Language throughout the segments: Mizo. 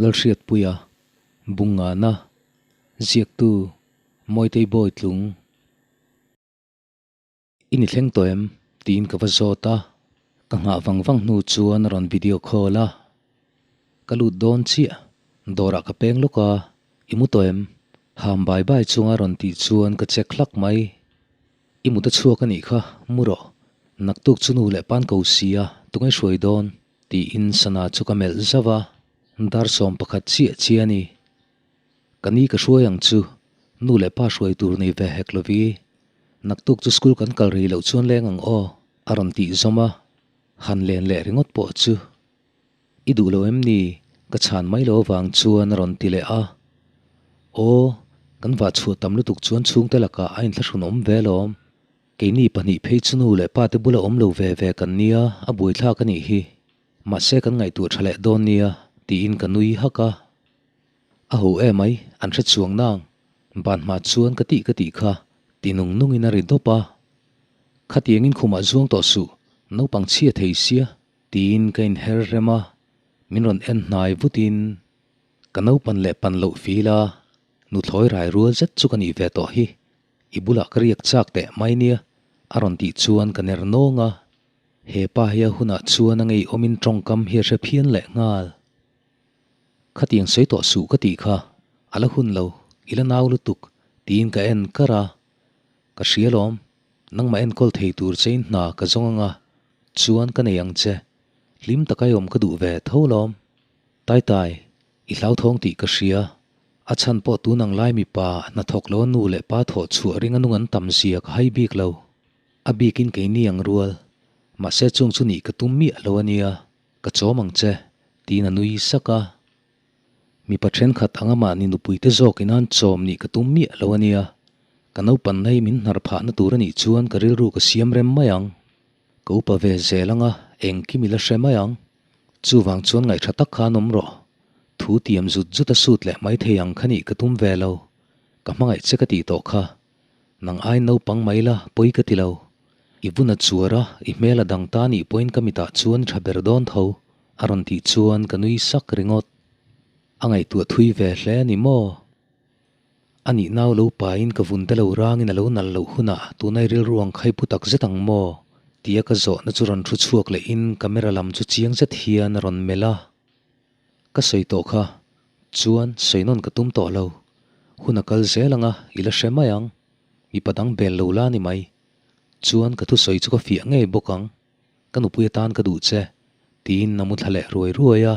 Lalhriatpuia, Bungngana, Ziaktu, Mawitei Bawitlung. I ni thleng tawh em? tiin ka va zawt a, ka nghah vang vang hnu chuan a rawn video call a. Ka lut dawn chiah, dawrah ka peng lawk a, i mu tawh em? Ham bai bai chunga rawn tih chuan ka check hlak mai. I mut a chhuak a nih kha, mu rawh. Naktuk chu nu leh pan ko si a, tunge hruai dawn? tiin sana chu ka melh zauh a, dar 11 chiah chiah a ni. Ka ni ka hruai ang chu, nu leh pa hruai tur nei ve hek lovi. Naktuk chu school kan kal rih loh chuan leng ang aw, a rawn tih zawm a, han len leh ringawt pawh chu. I duh lo em ni? Ka chhan mai lo avang chuan a rawn ti leh a. Aw, kan vah chhuah tam lutuk chuan chhungte lakah a inthlahrun awm ve alawm. Keini pahnih phei chu nu leh pa te bula awm lo ve ve kan nia, a buaithlak a nih hi. Mahse kan ngaihtuah tha leh dawn nia, tiin ka nui hak a. A ho e mai, an hre chuang nang. Ban hma chuan ka tih ka tih kha, ti nung nungin a ri dawp a. Khatiangin khumah zuang tawh suh, naupang chhia thei sia, tiin ka inher rem a. Min rawn en hnai vutin, Ka naupan leh pan loh fil a, nuthlawi rai rual zet chu ka nih ve tawh hi. I bulah ka riak chak teh mai nia, a rawn tih chuan ka ner nawng a. He pa hi a hunah chuan a ngeiawmin tawngkam hi a hre phian leh nghal. Khatiang sawi tawh suh ka tih kha, a la hun lo, i la nau lutuk, tiin ka en kar a. Ka hria lawm, nangmah enkawl thei tur chein hna ka zawng anga, chuan ka nei ang che. Hlim taka i awm ka duh ve tho lawm. Taitai, i hlauthawng tih ka hria. A chhan pawh tun ang lai mipa hnathawk lo a nu leh pa thawh chhuah ring a nung an tam zia ka hai bik lo. A bikin keini ang rual. Mahse chung chu nih ka tum miah lo a nia. Ka chawm ang che, tiin a nui sak a. Mipa thenkhat anga mahni nupuite zawkin an chawm nih ka tum miah lo a nia. Ka naupan hi min hnar phahna tur a nih chuan ka rilru ka siam rem mai ang. Ka upa ve zel anga engkim i la hre mai ang. Chuvang chuan ngaihṭha tak khan awm rawh. Thu tiam zut zut a sut leh mai thei ang kha nih ka tum ve lo. Ka hmangaih che ka tih tawh kha. Nang ai naupang mai la, pawi ka ti lo. I vun a chuar a, i hmel a dang ta nih pawhin ka mitah chuan i tha ber dawn tho, a rawn tih chuan ka nui sak ringawt. A ngaihtuah thui ve hle a ni maw? A nih nau lo pain ka vun te lo rangin a lo nalh loh hunah tunai rilru ang khai pu tak zet ang maw? Tia ka zawhna chu rawn thu chhuak lehin camera lam chu chiang zet hian a rawn melh a. Ka sawi tawh kha, chuan sawi nawn ka tum tawh lo. Hun a kal zel anga i la hre mai ang. Mipa dang bel lo la ni mai. Chuan ka thusawi chu ka fiah ngei bawk ang. Ka nupui atan ka duh che, tiin a mu thla leh ruai ruai a.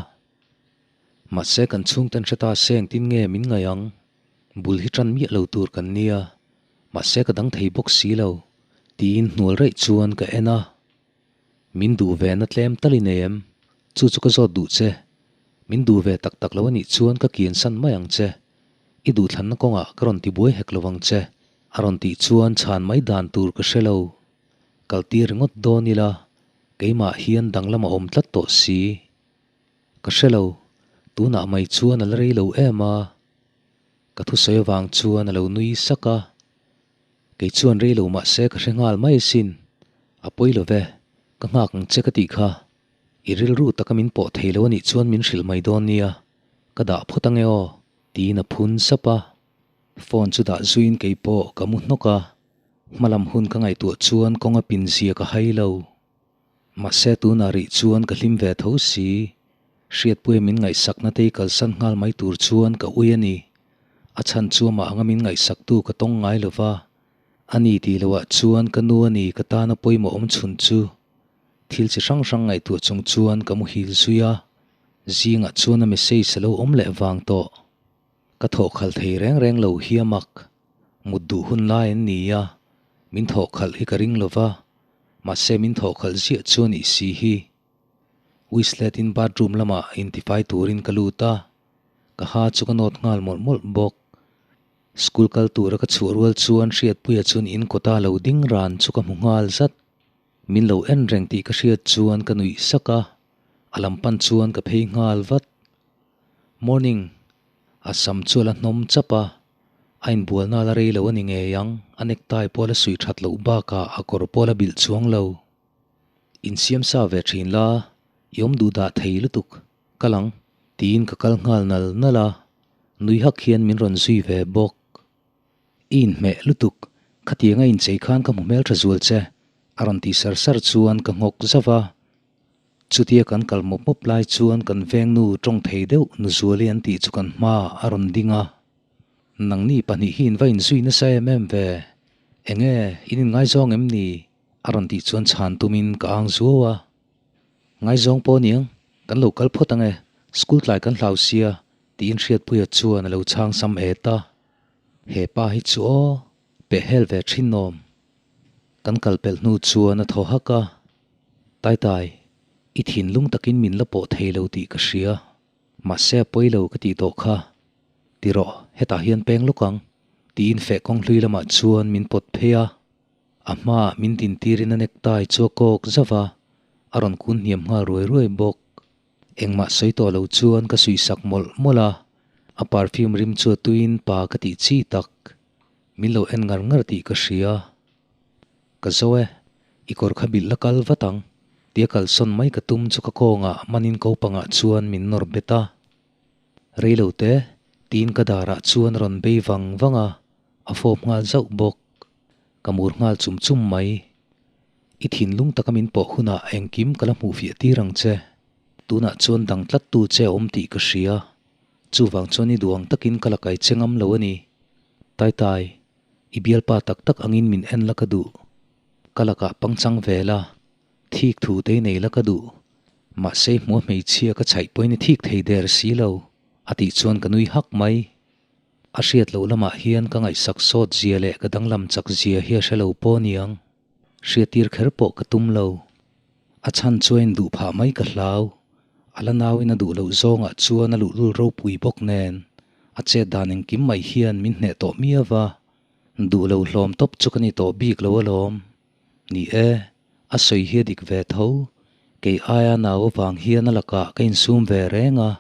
Mahse kan chhungten hre ta se engtin nge min ngaih ang? Bul hi tan miah lo tur kan nia. Mahse ka dang thei bawk si lo, tiin hnual raih chuan ka en a. Min duh ve na tlem tal i nei em? Chu chu ka zawt duh che. Min duh ve tak tak lo a nih chuan ka kiansan mai ang che. I duhthlanna kawngah ka rawn tibuai hek lo vang che. A rawn tih chuan chhan mai dan tur ka hre lo. Kaltir ringawt dawn ila, keimah hian danglam a awm tlat tawh si. Ka hre lo, tunah mai chuan a la rei lo em a. Ka thusawi avang chuan a lo nui sak a. Kei chuan rei lo mahse ka hre nghal mai asin. A pawi lo ve, ka nghak ang che ka tih kha. I rilru taka min pawh thei lo anih chuan min hrilh mai dawn nia. Ka dah phawt ange aw, tiin a phun sap a. Phone chu dah zuiin kei pawh ka mu hnawk a. Hmalam hun ka ngaihtuah chuan kawng a pin zia ka hai lo. Mahse tunah rih chuan ka hlim ve tho si. Hriatpuia min ngaihsakna te i kalsan nghal mai tur chuan ka ui a ni. A chhan chu amah anga min ngaihsaktu ka tawng ngai lo va. A ni tih loah chuan ka nu a ni ka tana pawimawh awm chhun chu. Thil chi hrang hrang ngaihtuah chung chuan ka muhil zui a. Zingah chuan a message a lo awm leh vang tawh. Ka thawh khalh thei reng reng lo hi a mak. Mut duh hun lai an ni a, min thawh khalh hi ka ring lo va. Mahse min thawh khalh ziah chu a nih si hi. Wislet in bathroom lamah intifai turin ka lut a, ka ha chu ka nawt nghal mawlh mawlh bawk. School kal tura ka chhuah rual chuan Hriatpuia chuan in kawta lo ding ran chu ka hmu nghal zat. Min lo en reng tih ka hriat chuan ka nuih sak a, a lam pan chuan ka phei nghal vat. Morning, a sam chu a la hnawm chap a, a inbualna a la rei lo a ni ngei ang, a necktie pawh a la suih that loh bakah a kawr pawh a la bilh chuang lo. Insiam sa ve thin la, i awm duh dah thei lutuk. Kal ang. Tiin ka kal nghal nal nal a, nui hak hian min rawn zui ve bawk. I inhmeh lutuk, khatiang a inchei khan ka hmu hmeltha zual che, a rawn ti sar sar chuan ka nghawk zauh a. Chutia kan kal mawp mawp lai chuan kan vengnu tawng thei deuh Nuzuali an tih chu kan hma a rawn ding a. Nangni pahnih hi in va inzui nasa em em ve, enge in inngaizawng em ni? a rawn tih chuan chhan tumin ka ang zuau a. Ngaizawng pawh aniang, kan lo kal phawt ange, school tlai kan hlau sia, tiin Hriatpuia chuan a lo chhang sam et a. He pa hi chu aw, peh hel ve thin awm. Kan kal pelh hnu chuan a thaw hak a, Taitai, i thinlung takin min la pawh thei lo tih ka hria, mahse a pawi lo ka tih tawh kha. Ti rawh, hetah hian peng lawk ang, tiin feh kawng hlui lamah chuan min pawt phei a. A hmaah min dintirin a necktie chu a kawk zauh a, a rawn kun hniam nghal ruai ruai bawk. Engmah sawi tawh lo chuan ka suihsak mawlh mawlh a, a perfume rim chu a tuiin pa ka tih chi tak. Min lo en ngar ngar tih ka hria. Ka zo e, i kawr kha bilh la kal vat ang, tia kalsawn mai ka tum chu ka kawngah manin ko pangah chuan min nawr bet a. Reilo te, tiin ka darah chuan a rawn bei vang vang a, a fawp nghal zauh bawk. Ka mur nghal chum chum mai. I thinlung taka min pawh hunah engkim ka la hmuh fiah tir ang che. Tunah chuan dang tlattu che a awm tih ka hria. Chuvang chuan i duh ang takin ka la kai che ngam lo a ni. Taitai, i bialpa tak tak angin min en la ka duh. Ka lakah pangchang ve la, thik thu te i nei la ka duh. Mahse i hmuh a hmeichhia ka chhaih pawhin i thik thei der si lo, a tih chuan ka nui hak mai. A hriat loh lamah hian ka ngaihsak sawt zia leh ka danglam chak zia hi a hre lo pawh niang. Hriattir kher pawh ka tum lo. A chhan chu a induh phah mai ka hlau. A la nauin a duh loh zawngah chuan a luhlul ropui bawk nen a chet dan engkim mai hian min hneh tawh miau va. Duh lo hlawm tawp chu ka ni tawh bik lo alawm. Ni e, a sawi hi a dik ve tho. Kei aia nau avang hian a lakah ka insum ve reng a.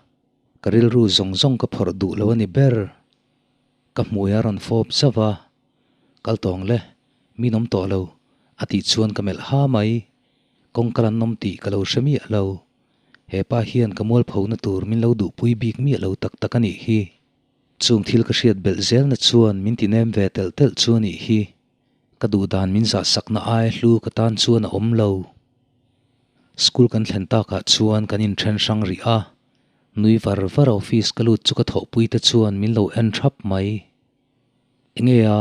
Ka rilru zawng zawng ka phawrh duh lo a ni ber. Ka hmui a rawn fawp zauh a, Kal tawng le, min awm tawh lo, a tih chuan ka melh ha mai. Kawngka lan awm tih ka lo hre miah lo. He pa hian ka mualphona tur min lo duhpui bik miah lo tak tak a nih hi. Chung thil ka hriat belh zelna chuan min ti nem ve telh telh chu a nih hi. Ka duh dan min zahsakna ai hlu ka tan chuan a awm lo. School kan thlen takah chuan kan inthen hrang rih a, nui var var a office ka lut chu ka thawhpui te chuan min lo en thap mai. Enge a?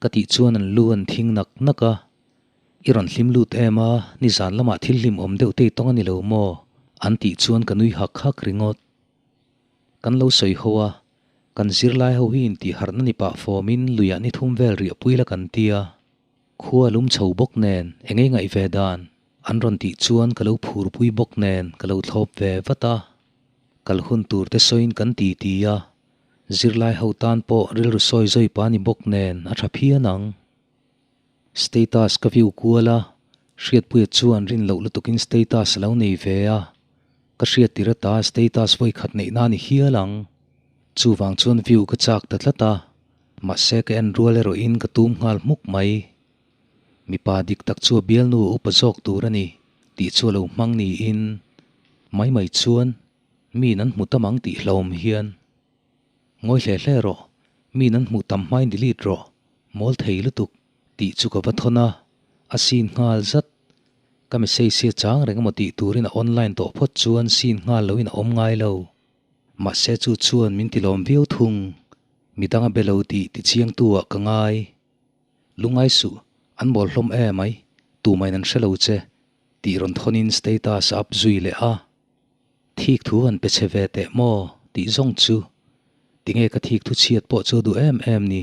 ka tih chuan an lu an thing nak nak a, I rawn hlim lut em a, nizan lamah thil hlim awm deuh te i tawng a ni lo maw? an tih chuan ka nui hak hak ringawt. Kan lo sawi ho a, kan zirlai ho hi intihharhna ni pah fawmin luiah ni thum vel riahpui la kan tia. Khua lum chho bawk nen eng ei ngaih ve dan an rawn tih chuan ka lo phur pui bawk nen ka lo thlawp ve vat a. Kal hun tur te sawiin kan ti ti a, zirlai ho tan pawh rilru sawi zawi pa ni bawk nen a tha phian ang. Status ka view kual a, Hriatpuia chuan rin loh lutukin status a lo nei ve a, ka hriat tir ata status vawikhat neih na ni hial ang. Chuvang chuan view ka chak ta tlat a. Mahse ka en rual erawhin ka tum nghal hmuk mai. Mipa dik tak chu a bialnu a upa zawk tur a ni tih chu a lo hmang niin mai mai chuan miin an hmu tam ang tih hlauhawm hian Ngawi hle hle rawh, miin an hmuh tam hmain delete rawh, mawl thei lutuk tih chu ka va thawn a, a scene nghal zat. Ka message hi a chang reng emaw tih turin a online tawh phawt chuan scene nghal loin a awm ngai lo. Mahse chu chuan min tilawm viau thung. Midang a be lo tih tichiangtu ah ka ngai. Lungai suh, an mawl hlawm e mai, tumain an hre lo che, tih rawn thawnin status a up zui leh a. Thik thu han pe che ve teh maw tih zawng chu tinge ka thik thu chhiat pawh chu a duh em em ni.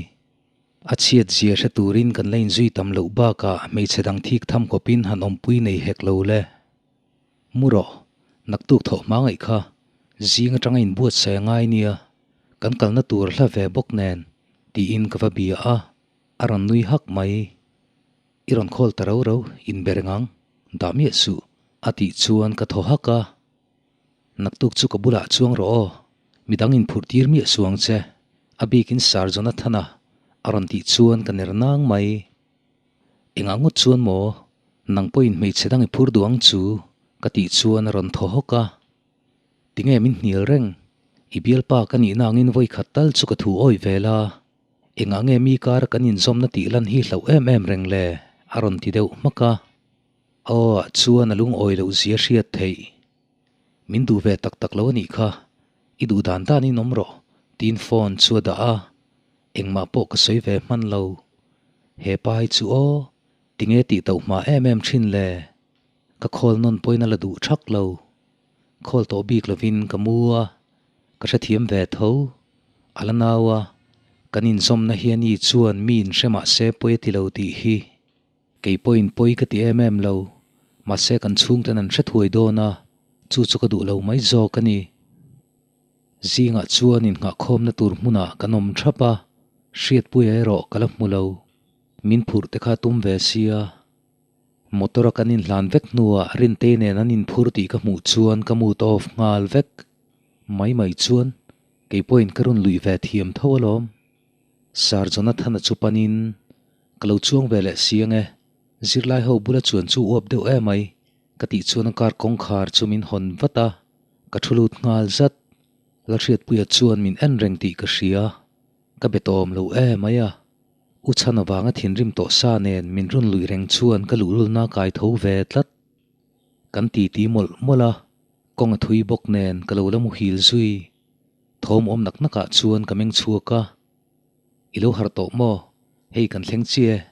A chhiat zia hre turin kan la inzui tam loh bakah hmeichhe dang thik tham kawpin han awmpui nei hek lo le. Mu rawh, naktuk thawh hma ngaih kha zing atanga inbuatsaih a ngai nia, kan kalna tur hla ve bawk nen tiin ka va bia a, a rawn nui hak mai. I rawn khawl ta ro ro, inbe reng ang, dah miah suh, a tih chuan ka thaw hak a. Naktuk chu ka bulah chuang rawh aw, midang inphurh tir miah suh ang che, a bikin Sir Jonathan-a a rawn tih chuan ka ner nang mai. Engah ngawt chuan maw, nang pawhin hmeichhe dang i phur duh ang chu, ka tih chuan a rawn thaw hawk a. Tinge min hnial reng? I bialpa ka nihna angin vawi khat tal chu ka thu awih ve la, engah nge mi kara kan inzawmna tih lan hi hlauh em em reng le? a rawn ti deuh hmak a. A aw ah chuan a lungawi loh zia hriat theih. Min duh ve tak tak lo a nih kha, i duh dan danin awm rawh, tiin phone chu a dah a, engmah pawh ka sawi ve hman lo. He pa hi chu aw, tinge tih tauh hma em em thin le? Ka khawl nawn pawhin a la duh thak lo. Khawl tawh bik lovin ka mu a, ka hrethiam ve tho. A la nau a, kan inzawmna hi ani chuan mi inhre mah se pawi a ti lo tih hi. Kei pawhin pawi ka ti em em lo, mahse kan chhungten an hre thuai dawn a, chu chu ka duh lo mai zawk a ni. Zingah chuan innghahkhawmna tur hmunah kan awm thap a, hriatpuia erawh ka la hmu lo. Min phurh te kha tum ve sia. Motor a kan inhlan vek hnuah Rintei nen an inphur tih ka hmuh chuan ka mood off nghal vek. Mai mai chuan kei pawhin ka rawn luih ve thiam tho alawm. Sir Jonathan-a chu panin ka lo chuang ve leh si ange, zirlai ho bula chuan chu uap deuh em mai ka tih chuan a car kawngkhar chu min hawn vat a, ka thu lut nghal zat. Lalhriatpuia chuan min en reng tih ka hria, ka be tawm lo em mai a. U chhan avanga thinrim tawh sa nen min rawn luih reng chuan ka luhlulna kai tho ve tlat. Kan titi mawlh mawlh a, kawng a thui bawk nen ka lo la muhil zui. Thawm awm nak nakah chuan ka meng chhuak a, I lo harh tawh maw? Hei kan thleng chiah e,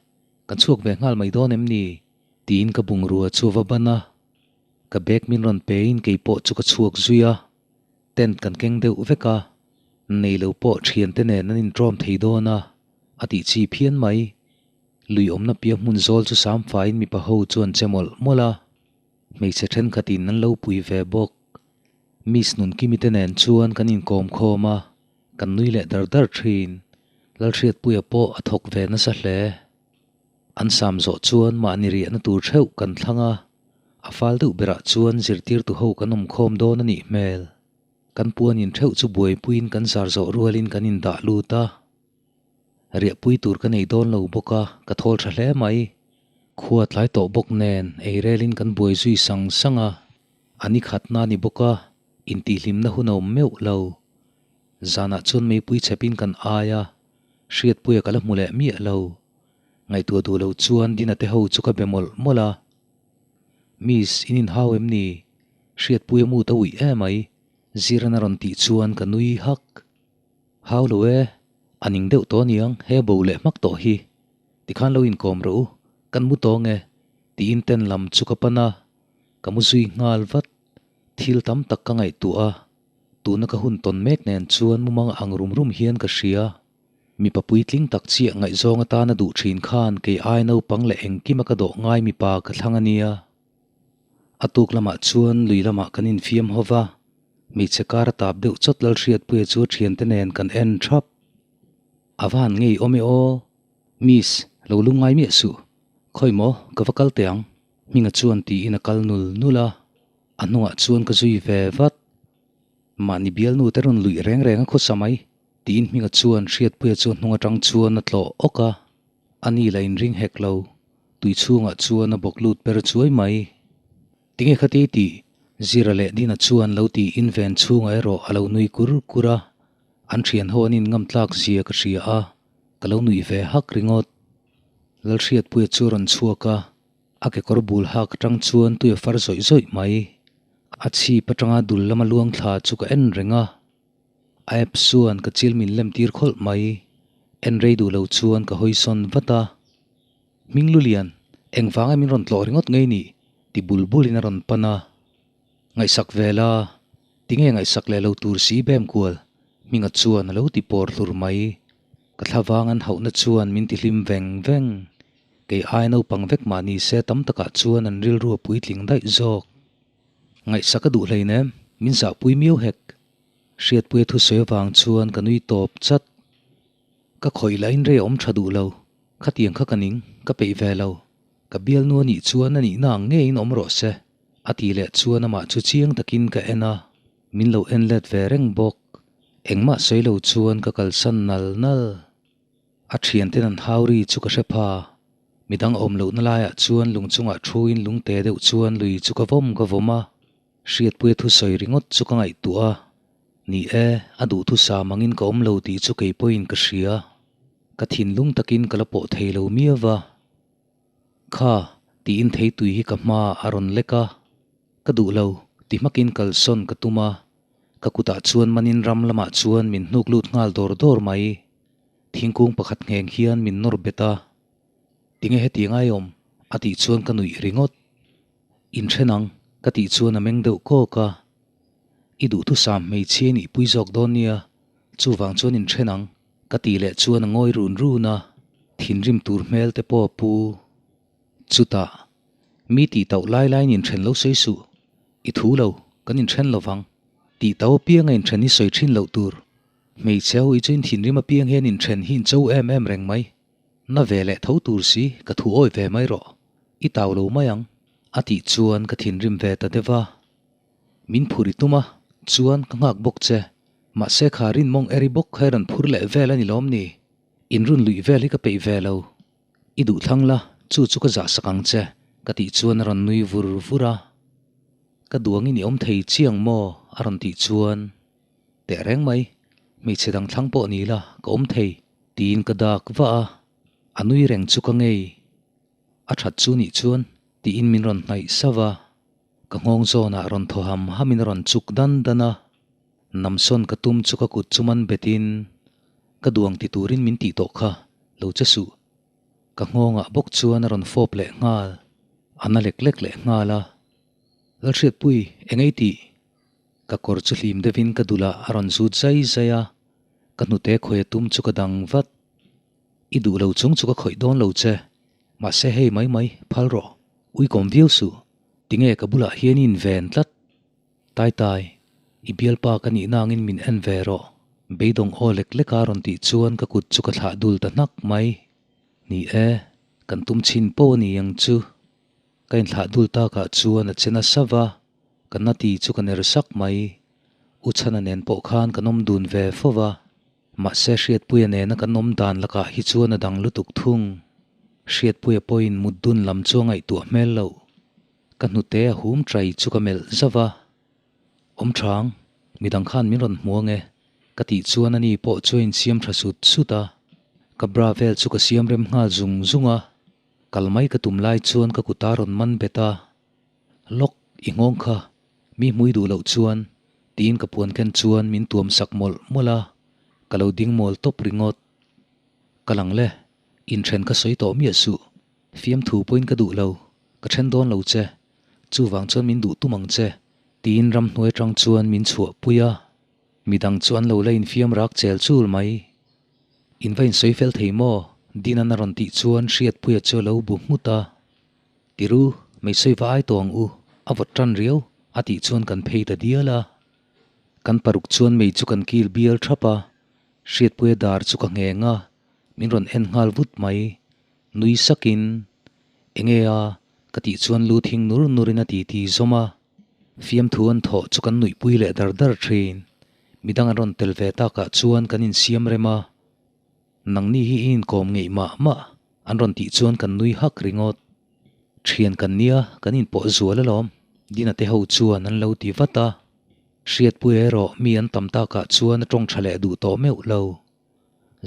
kan chhuak ve nghal mai dawn em ni? tiin ka bungrua chu a va ban a. Ka bag min rawn pein kei pawh chu ka chhuak zui a, tent kan keng deuh vek a, nei lo pawh thiante nen an intrawm thei dawn a, a tih chi phian mai. Lui awmna piah hmun zawl chu sam faiin mipa ho chu an che mawlh mawlh a, hmeichhe thenkhatin an lo pui ve bawk. Miss Nunkimi te nen chuan kan inkawm khawm a, kan nui leh dar dar thin. Lalhriatpuia pawh a thawk ve nasa hle. An sam zawh chuan mahni riahna tur theuh kan thlang a, a fal deuh berah chuan zirtirtu ho kan awm khawm dawn a nih hmel. Kan puanin theuh chu buaipuiin kan zar zawh rualin kan indah lut a. Riahpui tur ka nei dawn lo bawk a, ka thawl tha hle mai. Khua tlai tawh bawk nen eirelin kan buai zui sang sang a, a ni khatna a ni bawk a, intihhlimna hun a awm meuh lo. Zanah chuan meipui chhepin kan ai a, hriatpuia ka la hmu leh miah lo. Ngaihtuah duh lo chuan Dina te ho chu ka be mawlh mawlh a. Miss, in inhau em ni? Hriatpuia mut a uih emai, Ziran a rawn tih chuan ka nui hak. Hau lo e, a ning deuh tawh aniang, he bo leh hmak tawh hi. Tikhan lo inkawm rawh u, kan mu tawng e, tiin ten lam chu ka pan a, ka mu zui nghal vat. Thil tam tak ka ngaihtuah a, tuna ka hun tawn mek nen chuan mumang ang rum rum hian ka hria. Mipa puitling tak chiah ngaihzawng atana duh thin khan kei ai naupang leh engkima ka dawh ngai mipa ka thlang ania. A tuk lamah chuan lui lamah kan infiam ho va, hmeichhe kar a tap deuh chawt Lalhriatpuia chu a thiante nen kan en thap. A va han ngei awm e aw. Miss, lo lungngai miah suh. Khawi maw, ka va kal teh ang. Hminga chuan tiin a kal nul nul a, a hnungah chuan ka zui ve vat. Mahni bialnu te rawn luih reng reng a khawsa mai, tiin Hminga chuan Hriatpuia chu a hnung atang chuan a tlawh awk a. Ani la inring hek lo, tui chhungah chuan a bawk lut per chuai mai. Tinge khati tih? Zira leh Dina chuan lo tiin ven chhungah erawh a lo nui kur kur a, an thian ho an inngam tlak zia ka hria a, ka lo nuih ve hak ringawt. Lalhriatpuia chu a rawn chhuak a, a kekawr bul hak atang chuan tui a far zawih zawih mai. A chhip atanga dul lama luang thla chu ka en reng a, a app chuan ka chil min lem tir khawlh mai. En rei duh lo chuan ka hawi sawn vat a. Hming Lulian, engvanga min rawn tlawh ringawt ngei ni? ti bul bulin a rawn pan a. Ngaihsak ve la, tinge ngaihsak leh lo tur si bem kual? Hminga chuan a lo ti pawr hlur mai. Ka thlavang an hauhna chuan min ti hlim veng veng. Kei ai naupang vek mah ni se tam takah chuan an rilru a puitling daih zawk. Ngaihsak a duh hleinem, min zahpui miau hek. Hriatpuia thusawi avang chuan ka nui tawp chat. Ka khawih lahin rei a awm tha duh lo, khatiang kha ka ning, ka peih ve lo. Ka bialnu a nih chuan a nihna ang ngeiin awm rawh se, a tih leh chuan amah chu chiang takin ka en a, min lo en let ve reng bawk. Engmah sawi lo chuan ka kalsan nal nal. A thianten an hau ri chu ka hre pha. Midang awm lohna laiah chuan lung chungah thuin lungte deuh chuan lui chu ka vawm ka vawm a, Hriatpuia thusawi ringawt chu ka ngaihtuah a. Ni e, a duhthusam angin ka awm lo tih chu kei pawhin ka hria. Ka thinlung takin ka la pawh thei lo miau va. Kha, tiin theitui hi ka hma a rawn lek a. Ka duh lo, ti hmakin kalsawn ka tum a. Ka kutah chuan manin ram lamah chuan min hnuk lut nghal dawr dawr mai. Thingkung pakhat ngheng hian min nawr bet a. Tinge heti ngai awm? a tih chuan ka nuih ringawt. Inthen ang, ka tih chuan a meng deuh kawk a. I duhthusam hmeichhia i nihpui zawk dawn nia, chuvang chuan inthen ang, ka tih leh chuan a ngawi run run a, thinrim tur hmel te pawh a pu. Chutah, mi tih tauh lai laiin inthen lo sawi suh, i thu lo, kan inthen lo vang. Tih tauh apianga inthen hi sawi thin loh tur. Hmeichhe ho hi chu in thinrim apiang hian inthen hi in cho em em reng mai. Na ve leh tho tur si, ka thu awi ve mai rawh. I tau lo mai ang, a tih chuan ka thinrim ve ta deuh a. Min phur i tum a, chuan ka nghak bawk che. Mahse kha rinmawng eri bawk kha i rawn phur leh vel a ni lawm ni? In run luih vel hi ka peih ve lo. I duh thlang la, chu chu ka zah sak ang che, ka tih chuan a rawn nui vur vur a. Ka duangin i awm thei chiang maw? a rawn tih chuan. Teh reng mai, hmeichhe dang thlang pawh ni la, ka awm thei, tiin ka dak vah a. A nui reng chu ka ngei. A that chu nih chuan, tiin min rawn hnaih sauh a. Ka nghawng zawnah rawn thaw ham hamin a rawn chuk dan dan a. Namsawn ka tum chu ka kut chu man betin, Ka duang ti turin min tih tawh kha, lo che suh. Ka nghawngah bawk chuan a rawn fawp leh nghal, a na lek lek leh nghal a. Lalhriatpui, eng ei tih? Ka kawr chu hlim deuhin ka dulah a rawn zut zai zai a, ka hnute khawih a tum chu ka dang vat. I duh lo chung chu ka khawih dawn lo che, mahse hei mai mai, phal rawh, ui kawm viau suh, tinge ka bulah hian i inven tlat? Tai tai, i bialpa ka nih nangin min en ve rawh, beidawng aw lek lek a rawn tih chuan ka kut chu ka thlah dul ta hnak mai. Ni e, kan tum chhin pawh a ni ang chu. Ka inthlah dul takah chuan a che nasa va, ka na ti chu ka ner sak mai. U Chhana nen pawh khan kan awm dun ve fo va, mahse Hriatpuia nena kan awm dan lakah hi chuan a dang lutuk thung. Hriatpuia pawhin mut dun lam chu a ngaihtuah hmel loh. Ka hnute a hum trai chu ka melh zauh va, Awm thang, midang khan min rawn hmu ange, ka tih chuan ani pawh chu a insiam tha sut sut a. Ka bra vel chu ka siam rem nghal zung zung a. Kal mai ka tum lai chuan ka kut a rawn man bet a, Lawk, i nghawng kha, mi hmui duh loh chuan, tiin ka puan ken chuan min tuam sak mawlh mawlh a, ka lo ding mawl tawp ringawt. Ka lang le, inthen ka sawi tawh miah suh, fiamthu pawhin ka duh lo, ka then dawn lo che, chuvang chuan min duh tum ang che, tiin ramhnuai atang chuan min chhuah pui a, midang chu an lo la infiam rak chel chul mai. In va insawi fel thei maw? Dinan a rawn tih chuan Hriatpuia chu a lo bu nghut a. Tiru, meisawi va ai tawh ang u, a vawt tan riau, a tih chuan kan phei ta dial a. Kan paruk chuan mei chu kan kil bial thap a, Hriatpuia dar chu ka ngheng a, min rawn en nghal vut mai. Nui sakin, Enge a? ka tih chuan lu thing nur nurin a titi zawm a. Fiamthu an thawh chu kan nuihpui leh dar dar thin. Midang an rawn tel ve takah chuan kan insiam rem a. Nangni hi i inkawm ngeih mah mah an rawn tih chuan kan nui hak ringawt. Thian kan nia kan inpawh zual alawm, Dina te ho chuan an lo ti vat a. Hriatpui erawh mi an tam takah chuan a tawng tha leh duh tawh meuh lo.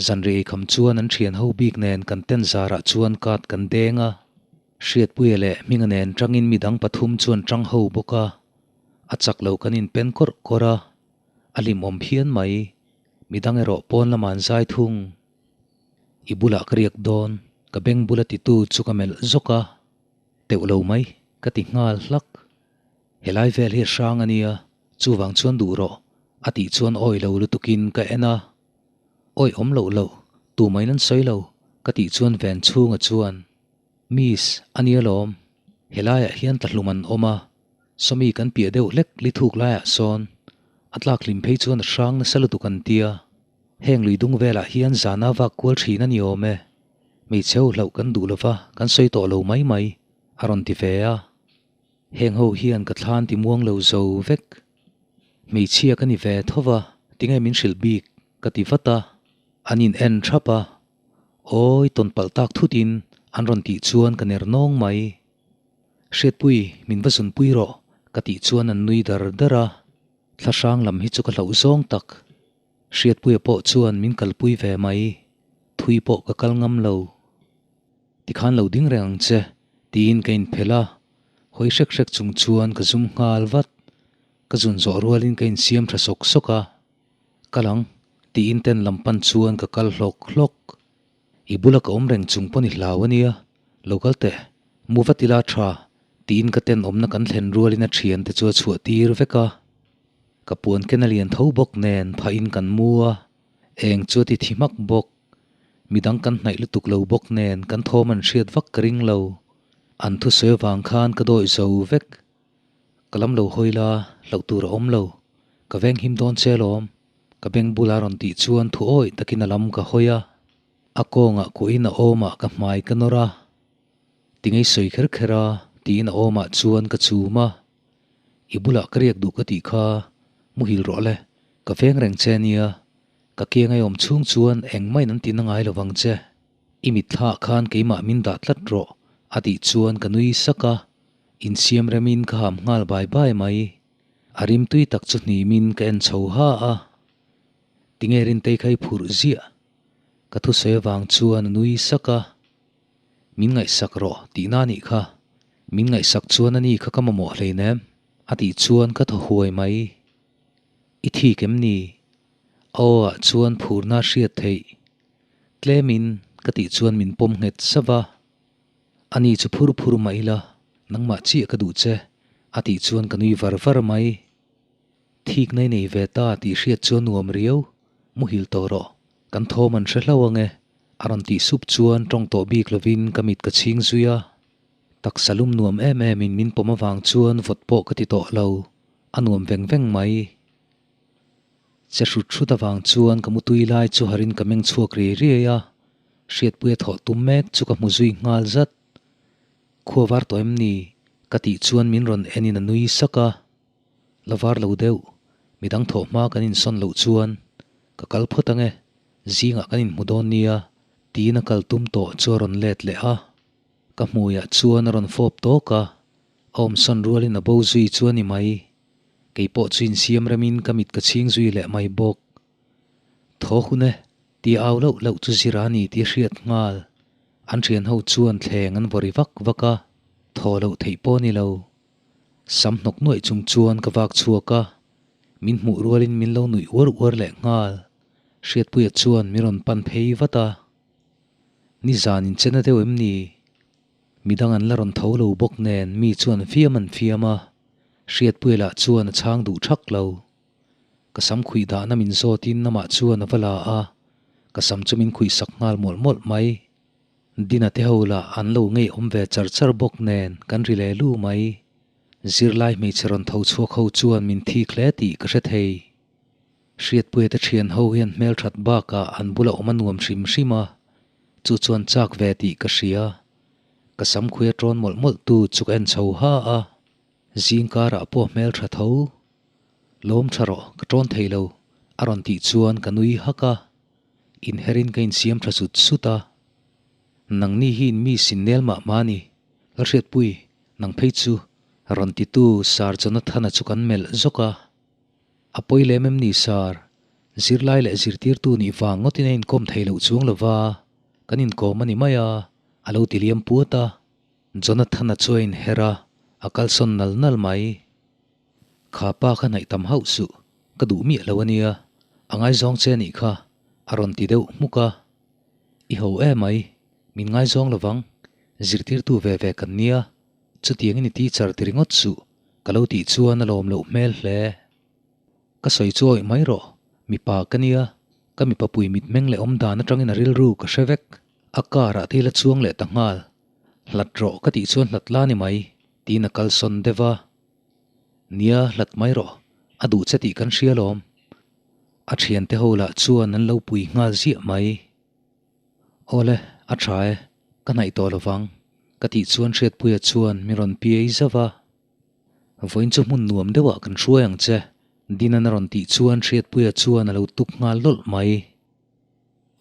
Zanriah eikham chuan an thian ho bik nen kan ten zarah chuan card kan deng a. Hriatpuia leh Hminga nen tangin midang pathum chuan tang ho bawk a, a chak lo kan inpen kawrh kawrh a, a hlimawm phian mai. Midang erawh pawn lamah an zai thung. I bulah ka riak dawn, ka beng bula titu chu ka melh zawk a, teuh lo mai ka ti nghal hlak. Helai vel hi a hrang a nia, chuvang chuan duh rawh, a tih chuan awi lo lutukin ka en a. Awi awm loh loh, tumah in an sawi lo, ka tih chuan ven chhunga chuan, Miss, a nia lawm, helaiah hian tlahlum an awm a, sawmi kan piah deuh hlek li thuk laiah sawn a tlak hlim phei chuan a hrang nasa lutuk an tia, heng lui dung velah hian zana vak kual thin a ni awm e, hmeichhe ho hlauh kan duh lova kan sawi tawh lo mai mai, a rawn ti ve a. Heng ho hian ka thlan ti muang lo zo vek. Hmeichhia ka ni ve tho va, tinge min hrilh bik? ka ti vat a, an in en thap a. Awi tawn palh tak thut in an rawn tih chuan ka ner nawng mai. Hriatpui, min va zunpui rawh, ka tih chuan an nui dar dar a. Thlahrang lam hi chu ka hlauh zawng tak. Hriatpuia pawh chuan min kalpui ve mai. Thui pawh ka kal ngam lo. Tikhan lo ding reng ang che, tiin ka inphelh a. Hawi hrek hrek chung chuan ka zum nghal vat. Ka zun zawh rualin ka insiam tha sawk sawk a. Kal ang, tiin ten lam pan chuan ka kal hlawk hlawk. I bula ka awm reng chung pawn i hlau a nia, lo kal teh, mu vat ila tha, tiin ka tenawmna kan thlen rualin a thiante chu a chhuah tir vek a. Ka puan ken a lian tho bawk nen phahin kan mu a, eng chu a ti thi hmak bawk. Midang kan hnaih lutuk lo bawk nen kan thawm an hriat vak ka ring lo. An thusawi avang khan ka dawih zo vek. Ka lam lo hawi la, hlauh tur a awm lo. Ka veng him dawn che alawm. Ka beng bula rawn tih chuan thu awih takin a lam ka hawi a. A kawngah kuahin a awmah ka hmai ka nawr a. Tingei sawi kher kher a, tiin a awmah chuan ka chum a. I bulah ka riak duh ka tih kha, muhil rawh le, ka veng reng che ania. Ka kiang ei awm chhung chuan engmah in an tihna ngai lovang che. I mitthla ah khan keimah min dah tlat rawh, a tih chuan ka nui sak a. Insiam remin ka ham nghal bai bai mai. A rimtui tak chu hnimin ka en chho ha a. Tinge Rintei kha i phurh ziah? Ka thusawi avang chuan a nui sak a. Min ngaihsak rawh tihna a nih kha. Min ngaihsak chuan a ni kha ka mamawh hleinem a tih chuan ka thaw huai mai. I thik em ni? A aw ah chuan phurna a hriat theih. Tlemin ka tih chuan min pawm nghet sava. Ani chu phur phur mah ila, nangmah chiah ka duh che, a tih chuan ka nui var var mai. Thikna i nei ve ta tih hriat chu a nuam riau, muhil tawh rawh, kan thawm an hre hlo ange, a rawn tih sup chuan tawng tawh bik lovin ka mit ka chhing zui a. Taksa lum nuam em em in min pawm avang chuan vawt pawh ka ti tawh lo, a nuam veng veng mai. Che hrut hrut avang chuan ka mutui lai chu harin ka meng chhuak riai riai a, Hriatpuia thawh tum mek chu ka hmu zui nghal zat. Khua var tawh em ni? Ka tih chuan min rawn en in a nui sak a. La var lo deuh, midang thawh hma kan insawn loh chuan ka kal phawt ang e, zingah kan inhmu dawn nia tiin a kal tum tawh chu a rawn let leh a. Ka hmuiah chuan a rawn fawp tawk a, a awmsawn rualin a bo zui chu a ni mai. Kei pawh chu insiam remin ka mit ka chhing zui leh mai bawk. Thaw hun e, tih au loh loh chu zir a ni tih a hriat nghal. An thian ho chuan thleng an vawri vak vak a, thaw loh theih pawh a ni lo. Sam hnawk nuaih chung chuan ka vak chhuak a, min hmuh rualin min lo nuih uar uar leh nghal. Hriatpuia chuan min rawn pan phei vat a. Nizan in chena deuh em ni? Midang an la rawn tho lo bawk nen mi chuan fiam an fiam a, Hriatpuia lah chuan a chhang duh thak lo. Ka sam khuih dahna min zawtin amah chuan a va la a, ka sam chu min khuih sak nghal mawlh mawlh mai. Dina te ho lah an lo ngeiawm ve char char bawk nen kan ri leh lu mai. Zirlai hmeichhe rawn tho chhuak ho chuan min thik hle tih ka hre thei. Hriatpuia te thian ho hian hmelthat bakah an bula awm a nuam hrim hrim a, chu chuan chak ve tih ka hria. Ka sam khuih a tawn mawlh mawlh tu chu ka en chho ha a, zing karah pawh hmeltha tho. Lawm tha rawh, ka tawn thei lo, a rawn tih chuan ka nui hak a. Inherin ka insiam tha sut sut a. Nangni hi in mi sin nel mah mah a ni, Lalhriatpui, nang phei chu, rawn titu Sir Jonathan-a chu kan melh zawk a. A pawi lem em ni Sir? Zirlai leh zirtirtu nih vang ngawtin a inkawm thei loh chuang lova, kan inkawm a ni mai a, a lo ti liam puat a. Jonathan-a chu a inher a, a kalsawn nal nal mai. Kha pa kha hnaih tam hauh suh, ka duh miah lo a nia, a ngaizawng che a nih kha, a rawn ti deuh hmuk a. I ho em mai, min ngaizawng lovang, zirtirtu ve ve kan nia, chutiangin i teacher ti ringawt suh, ka lo tih chuan a lawm loh hmel hle. Ka sawi chu awih mai rawh, mipa ka nia, ka mipa pui mitmeng leh awmdan atangin a rilru ka hre vek, a car ah thil a chuang leh ta nghal, hlat rawh ka tih chuan hlat la ni mai, tiin a kalsawn deuh a. Nia, hlat mai rawh, a duh che tih kan hria lawm. A thiante ho lah chuan an lo pui nghal ziah mai. Awle, a tha e, ka hnaih tawh lovang, ka tih chuan Hriatpuia chuan min rawn piai zauh a. Vawiin chu hmun nuam deuhah kan hruai ang che, Dina'n a rawn tih chuan Hriatpuia chuan a lo tuk nghal lawlh mai.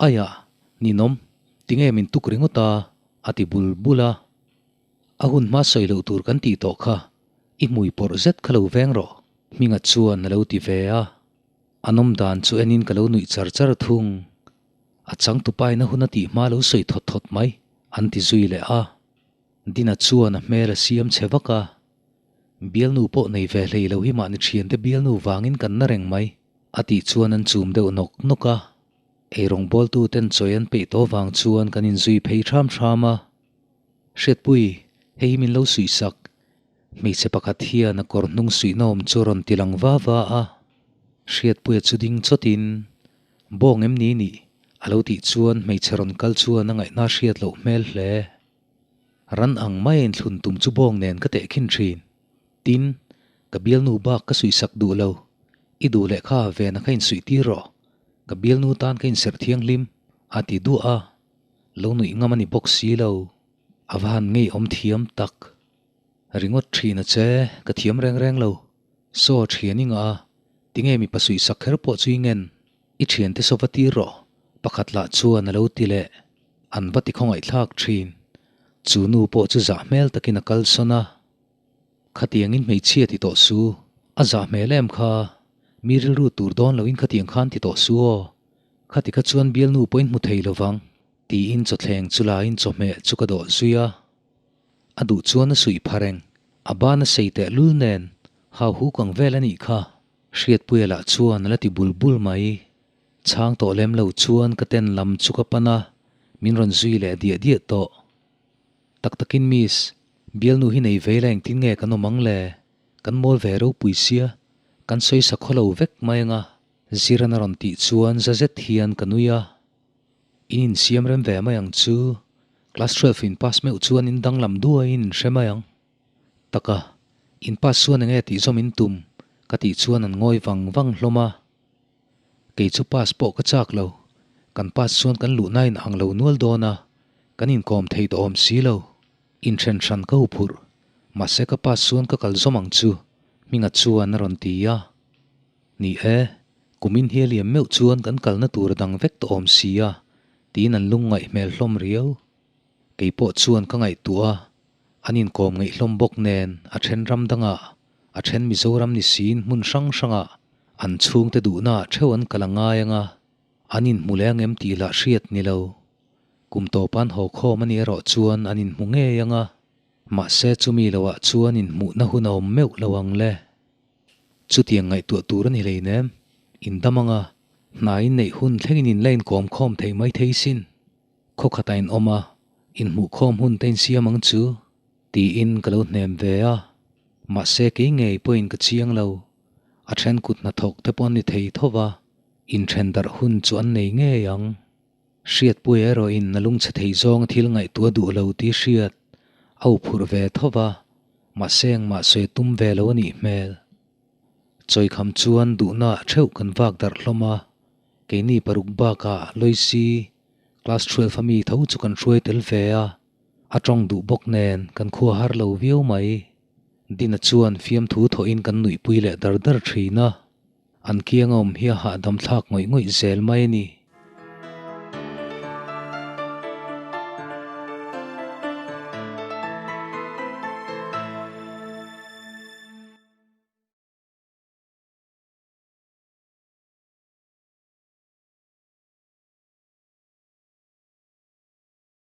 Aiah, ninawm, tinge min tuk ringawt a? a ti bul bul a. A hun hma sawi loh tur kan tih tawh kha, i hmui pawrh zet kha lo veng rawh. Hminga chuan a lo ti ve a. An awm dan chu enin ka lo nuih char char thung. A changtupain a hun a tih hma lo sawi thawt thawt mai, an ti zui leh a. Dina chuan a hmel a siam chhe vak a. Bialnu pawh nei ve hlei lo hi mahni thiante bialnu vangin kan na reng mai, a tih chuan an chum deuh nawk nawk a. Eirawngbawltu ten chawi an peih tawh vang chuan kan inzui phei hram hram a. Hriatpui, hei hi min lo suih sak. Hmeichhe pakhat hian a kawr hnung suihnawm chu a rawn ti lang va va a. Hriatpuia chu ding chawtin, Bawng em ni nih? a lo tih chuan hmeichhe rawn kal chuan a ngaihna hriat loh hmel hle. Ran ang mai a inthlun tum chu bawng nen ka tehkhin thin. Tin, ka bialnu bak ka suihsak duh lo. I duh leh kha vena kha insuih tir rawh. Ka bialnu tan ka inserh thianghlim, a ti duah a. Lo nuih ngam a ni bawk si lo. A va han ngeiawm thiam tak. Ringawt thin a che, ka thiam reng reng lo. Saw thian i ngah a, tinge mipa suihsak kher pawh chu i ngen? I thiante saw va tir rawh, pakhat lah chuan a lo ti leh. An va ti khawngaihthlak thin. Chu nu pawh chu zah hmel takin a kal sawn a. Khatiangin hmeichhia ti tawh su, a zah hmel em kha? Mi rilru tur dawn loin khatiang khan ti tawh su aw. Khati kha chuan bialnu pawhin hmu thei lovang, tiin chawthleng chu laiin chawhmeh chu ka dawh zui a. A duh chuan a suih pha reng, a ban a sei teh lul nen, hau huk ang vel a nih kha. Hriatpuia lah chuan a la ti bul bul mai. Chhang tawh lem lo chuan ka ten lam chu ka pan a, min rawn zui leh diah diah tawh. Tak takin Miss, bialnu hi nei vei la engtin nge kan awm ang le? Kan mawl ve ropui sia, kan sawi sa khaw lo vek mai anga Ziran a rawn tih chuan za zet hian ka nui a. In insiam rem ve mai ang chu, class 12 in pass meuh chuan in danglam duaiin in hre mai ang. Taka, in pass chuan enge tih zawm in tum? Ka tih chuan an ngawi vang vang hlawm a. Kei chu pass pawh ka chak lo, kan pass chuan kan luhna in ang lo nual dawn a, kan inkawm thei tawh awm si lo. Inthen hran ka huphurh, mahse ka pass chuan ka kal zawm ang chu, Hminga chuan a rawn ti a. Ni e, kumin hi a liam meuh chuan kan kalna tur a dang vek tawh awm si a, tiin an lungngaih hmel hlawm riau. Kei pawh chuan ka ngaihtuah a, an inkawm ngeih hlawm bawk nen a then ram dangah, a then Mizoram ni siin hmun hrang hrangah an chhungte duhnaah theuh an kal a ngai ang a, an inhmu leh ang em tih lah hriat ni lo. Kum tawpa an haw khawm a nih erawh chuan an inhmu ngei ang a, mahse chumi loah chuan inhmuhna hun a awm meuh lo ang le. Chutiang ngaihtuah tur a ni hleinem, in dam ang a, hna in neih hun thlengin in la inkawm khawm thei mai thei sin. Khaw khatah in awm a, inhmuh khawm hun te insiam ang chu, tiin ka lo hnem ve a. Mahse kei ngei pawhin ka chiang lo, a then kut hnathawk te pawh an ni thei tho va, inthen darh hun chu an nei ngei ang. Hriatpuia erawhin a lungchhe thei zawng thil ngaihtuah duh lo tih hriat a uphurh ve tho va, mahse engmah sawi tum ve lo a nih hmel. Chawikham chuan duhna ah theuh kan vak darh hlawm a, keini paruk bakah Loisi class 12 a mi tho chu kan hruai tel ve a, a tawng duh bawk nen kan khua har lo viau mai. Dina chuan fiamthu thawhin kan nuihpui leh dar dar thin a, an kianga awm hi a hahdam thlak ngawih ngawih zel mai a ni.